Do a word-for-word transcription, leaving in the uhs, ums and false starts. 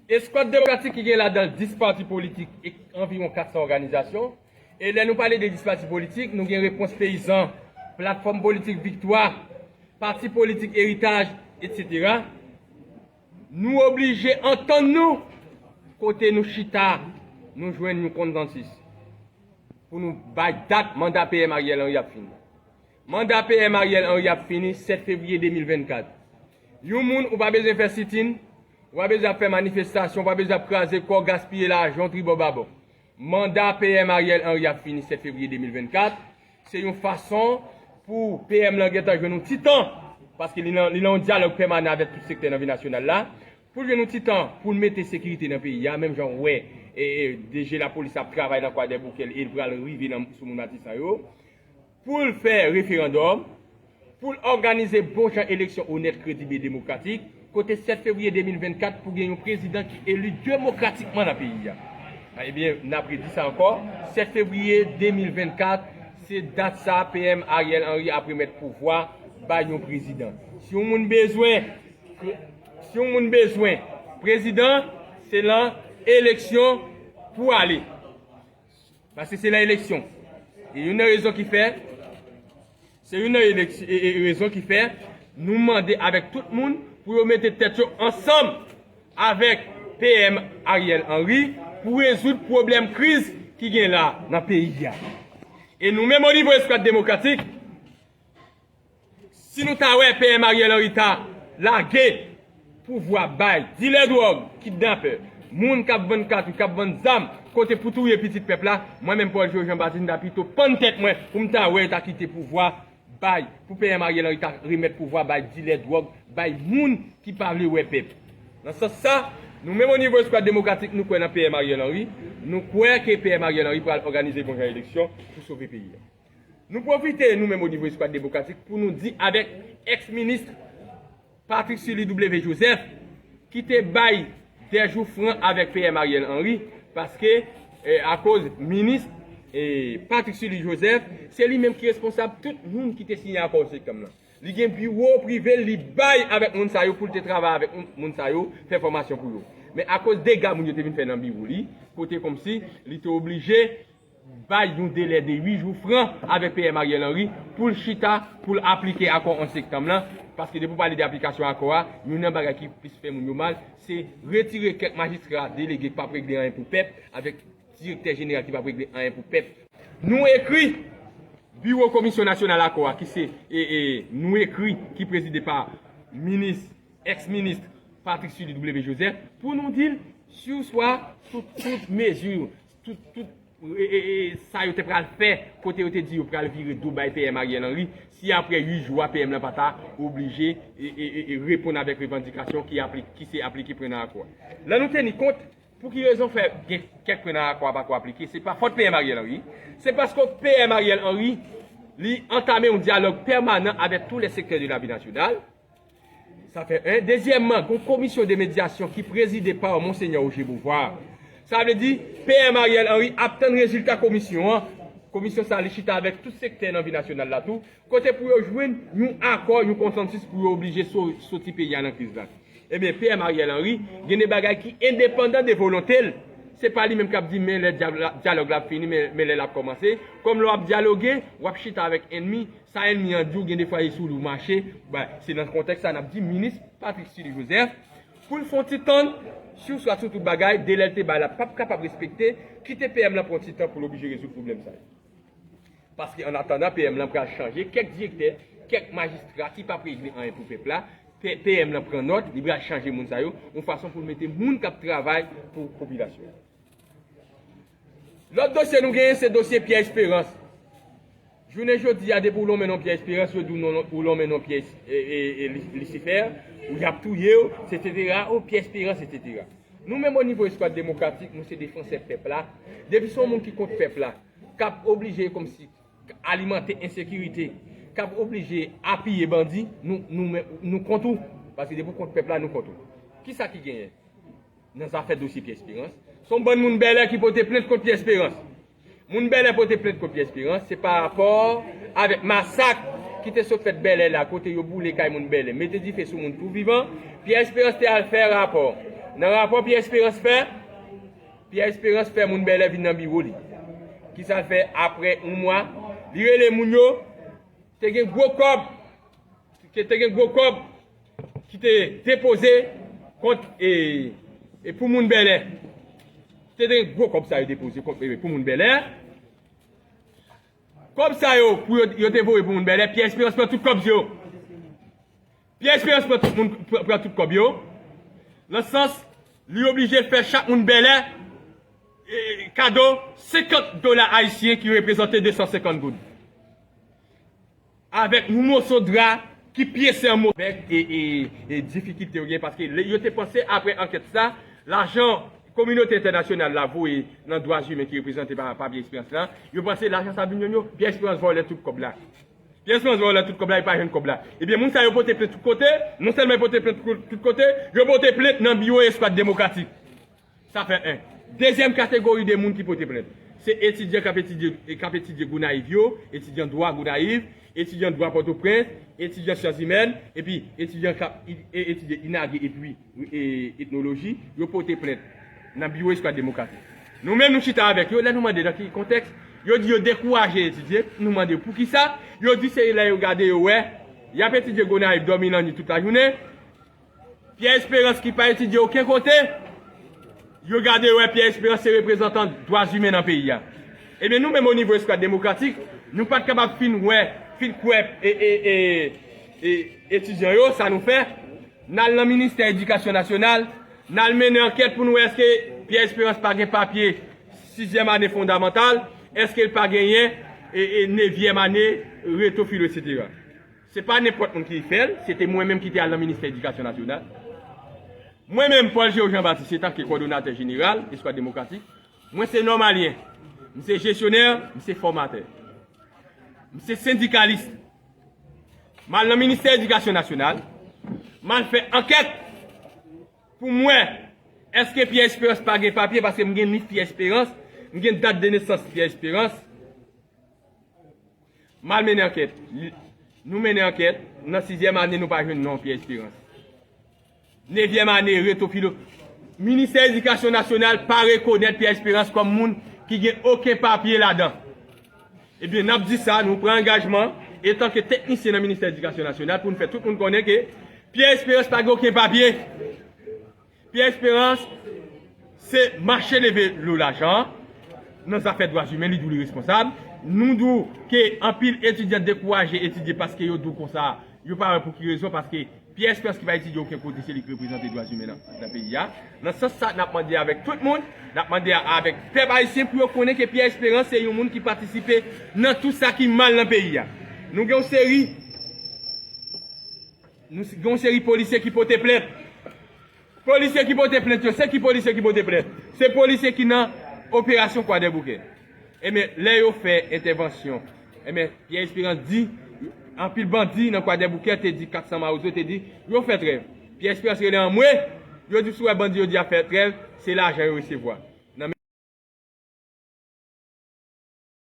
Eskwad demokratik ki gen ladan l dis pati politik e anviwon kat san òganizasyon. E lè nou pale de dis pati politik, nou gen Repons Peyizan, Platfòm Politik Viktwa, Pati Politik Eritaj, etsetera. Nou oblije antann nou kote nou chita, nou jwenn yon konsansis pou nou bay dat manda P M Ariel Henry ap fini. Manda P M Ariel Henry ap fini sèt fevriye de mil vennkat. Yon moun, ou pa bezwen fè sitin, ou pa bezwen ap fè manifestasyon, ou pa bezwen ap kraze kò, gaspiye lajan, tribò babò. Manda P M Ariel Henry ap fini sèt fevriye de mil vennkat. Se yon fason pou P M lan gentan jwenn yon ti tan, paske li nan, li nan yon dyalòg pèmanan avèk tout sektè nan vi nasyonal la, pou l jwenn yon ti tan pou l mete sekirite nan peyi a, menm jan w wè e, e, D G lapolis ap travay nan Kwadèboukè e l pral rive nan, sou moun Matisan yo, pou l fè referandòm, pou l òganize bon jan eleksyon onèt, kredib e demokratik, kote sèt fevriye de mil vennkat pou gen yon prezidan ki eli demokratikman nan peyi a. Ebyen, n ap redi sa ankò, sèt fevriye de mil vennkat, se dat sa P M Ariel Henry ap remèt pouvwa bay yon prezidan. Si yon moun bezwen, si yon moun bezwen prezidan, se lan eleksyon pou ale. Paske se nan eleksyon. E youn nan rezon ki fè, se youn nan eleksyon, e, e, rezon ki fè nou mande avèk tout moun pou yo mete tèt yo ansanm avèk P M Ariel Henry pou rezoud pwoblèm kriz ki gen la nan peyi a. E nou menm o nivo Eskwad Demokratik, si nou ta wè P M Ariel Henry ta lage pouvwa bay dilè dwòg, kidnapè, moun k ap vann katouch, k ap vann zam, kote pou touye pitit pèp la, mwen menm Paul Joe Jean Baptiste, m ta pito pann tèt mwen pou m ta wè yo ta kite pouvwa bay, pou P M Ariel Henry ta remèt pouvwa bay dilè dwòg, bay moun ki pa vle wè pèp. Nan sans sa, nou menm o nivo Eskwad Demokratik, nou kwè nan P M Ariel Henry, nou kwè ke P M Ariel Henry pral òganize bon jan eleksyon pou sove peyi a. Nou pwofite, nou menm o nivo Eskwad Demokratik, pou nou di avèk èks minis Patrick Sully W Joseph, ki te bay dè jou fran avèk P M Ariel Henry, paske, eh, akoz minis, eh, Patrick Sully Joseph, se li menm ki responsab tout moun ki te siyen akò septanm lan. Li gen biwo prive l, li bay avèk moun sa yo pou l te travay avèk moun, moun sa yo, fè fòmasyon pou yo. Men akoz dega moun yo te vin fè nan biwo li, kote kòmsi li te oblije bay yon delè de uit jou fran avèk P M Ariel Henry pou l chita, pou l aplike akò onz septanm lan, paske depi w pale de aplikasyon akò a, youn nan bagay ki plis fè moun yo mal, se retire kèk majistra delege k p ap regle anyen pou pèp, avèk direktè jeneral ki p ap regle anyen pou pèp. Nou ekri biwo Komisyon Nasyonal Akò a, ki se, e, e, nou ekri, ki prezide pa minis, èks minis Patrick Sully W Joseph, pou nou di l si ou swa sou tout mezi, tout, tout, e, e, e, sa yo te pral fè, kote yo te di yo pral vire do bay P M Ariel Henry, si apre uit jou a P M lan pa ta oblije, e, e, e, e, reponn avèk revandikasyon ki apli-, ki se aplike pwen nan akò a. Lè nou teni kont, pou ki rezon fè gen kèk pwen nan akò a pako aplike, se pa fòt P M Ariel Henry, se paske P M Ariel Henry, li antame yon dyalòg pèmanan avèk tou lè sektè de lavi nasyonal. Sa fè en. Dezyèmman, gon komisyon de medyasyon ki prezide pa Monsenyè Roger Beauvoir. Sa vle di, P M Ariel Henry ap tann rezilta komisyon an. Komisyon sa, li chita avèk tout sektè nan vi nasyonal la tou, kote pou yo jwenn yon akò, yon konsansis pou yo oblije so-, soti peyi a nan kriz la. Ebyen, P M Ariel Henry, gen de bagay ki endepandan de volonte l. Se pa li menm k ap di, men lè dyab la, dyalòg la ap fini, men, men lè l ap kòmanse. Kòm lè w ap dyaloge, w ap chita avèk ènmi, sa ènmi an di w, gen de fwa e sou li w mache. Bon, se nan kontèks sa n ap di minis Patrick Sully Joseph, pou l fè yon ti tann, si ou swa sou tout bagay, delè l te bay la p ap kapab respekte, kite P M lan pran ti tan pou l oblije rezoud pwoblèm sa yo. Paske an atandan, P M lan pral chanje kèk direktè, kèk majistra ki p ap regle anyen pou pèp la, P-, P M lan pran nòt, li pral chanje moun sa yo, yon fason pou l mete moun k ap travay pou popilasyon an. Lòt dosye nou genyen, se dosye Pierre Espérance. Jounen jodi a, depi w lonmen non Pierre Espérance, yo di w non, ou lonmen non Pierre, e, e, e, Li-, Lisifer, ou y ap touye w, etsetera, o Pierre Espérance, etsetera. Nou menm o nivo Eskwad Demokratik, nou se defansè pèp la. Depi se yon moun ki kont pèp la, k ap oblije kòmsi alimante ensekirite, k ap oblije apiye bandi, nou, nou, nou kont ou. Paske depi w kont pèp la, nou kont ou. Kisa ki genyen nan zafè dosye Pierre Espérance? Se yon bann moun Bèlè ki pote plent kont Pierre Espérance. Moun Bèlè pote plent kont Pierre Espérance, se pa rapò avèk masak ki te sot fèt Bèlè la, kote yo boule kay moun Bèlè, mete dife sou moun tou vivan. Pierre Espérance te al fè rapò. Nan rapò Pierre Espérance fè, Pierre Espérance fè moun Bèlè vin nan biwo li. Kisa l fè apre yon mwa? Li rele moun yo, te gen gwo kòb, ke te gen gwo kòb ki te depoze kont e, e pou moun Bèlè. Te gen gwo kòb sa yo depoze kont e, pou moun Bèlè. Kòb sa yo, pou yo, yo te voye pou moun Bèlè, Pierre Espérance pran tout kòb yo. Pierre Espérance pran tout moun, pran, pran tout kòb yo. Nan sans, li oblije fè chak moun Bèlè, e, kado senkant dola ayisyen ki reprezante de san senkant goud. Avèk yon moso dra ki pyese an mo-, avèk, e, e, e difikilte yo gen, paske lè yo te panse apre ankèt sa, lajan kominote entènasyonal la voye nan dwa imen ki reprezante pa, pa Pierre Espérance lan, yo panse lajan sa vin jwenn yo, Pierre Espérance vòlè tout kòb la. Pierre Espérance vòlè tout kòb la, li pa jwenn kòb la. Ebyen, moun sa yo pote plent tout kote, non sèlman yo pote plent tout, tout kote, yo pote plent nan biwo Eskwad Demokratik. Sa fè en. Dezyèm kategori de moun ki pote plent, se etidyan k ap etidye, k ap etidye Gonayiv yo, etidyan dwa Gonayiv, etidyan dwa Pòtoprens, etidyan syans imèn, epi etidyan k ap i-, e-, etidye inage epi, e, etnoloji, yo pote plent nan biwo Eskwad Demokratik. Nou menm, nou chita avèk yo, lè nou mande nan ki kontèks, yo di yo dekouraje etidye, nou mande yo poukisa, yo di se lè yo gade yo wè, y ap etidye Gonayiv, dòmi lannwit tout lajounen, Pierre Espérance ki pa etidye okenn kote, yo gade yo wè Pierre Espérance se reprezantan dwa imen nan peyi a. Ebyen, nou menm o nivo Eskwad Demokratik, nou pa t kapab fin wè, fin kwè, e, e, e, e, etidyan yo, sa nou fè, n al nan Ministè Edikasyon Nasyonal, n al mennen ankèt pou nou wè èske Pierre Espérance pa gen papye sizyèm ane fondamantal, èske l pa genyen, e, e, nevyèm ane reto filo, etsetera. Se pa nenpòt moun ki fè l, se te mwen menm ki te al nan Ministè Edikasyon Nasyonal. Mwen menm, Paul Géo Jean Baptiste, etanke kòdonatè jeneral Eskwad Demokratik, mwen se nòmalyen, m se jesyonè, m se fòmatè, m se sendikalis. M al nan Ministè Edikasyon Nasyonal, m al fè ankèt pou m wè èske Pierre Espérance pa gen papye, paske m gen nif Pierre Espérance, m gen dat de nesans Pierre Espérance. M al mennen ankèt. Li, nou mennen ankèt. Nan sizyèm ane, nou pa jwenn non Pierre Espérance. Nevyèm ane, reto filo. Ministè Edikasyon Nasyonal pa rekonèt Pierre Espérance kòm moun ki gen okenn papye ladan. Ebyen, n ap di sa, nou pran angajman, etanke teknisyen nan Ministè Edikasyon Nasyonal, pou n fè tout moun konnen ke Pierre Espérance pa gen okenn papye. Pierre Espérance se mache leve lo lajan an nan zafè dwa imen, li di w li responsab. Nou di w ke anpil etidyan dekouraje etidye paske yo di w konsa, yo pa wè pou ki rezon, paske Pierre Espérance ki pa etidye okenn kote, se li ki reprezante dwa imen nan, nan peyi a. Nan sans sa, n ap mande avèk tout moun, n ap mande a, avèk pèp ayisyen pou yo konnen ke Pierre Espérance se yon moun ki patisipe nan tout sa ki mal nan peyi a. Nou gen yon seri Nou s-, gen yon seri polisye ki pote plent. Polisye ki pote plent yo, se ki polisye ki pote plent? Se polisye ki nan operasyon Kwadèboukè. Ebyen, lè yo fè entèvansyon, ebyen, Pierre Espérance di, anpil bandi nan Kwadèboukè te di kat san Mawozo te di, yo fè trèv. Pierre Espérance rele anmwe, yo di si w wè bandi yo di y ap fè trèv, se lajan yo resevwa.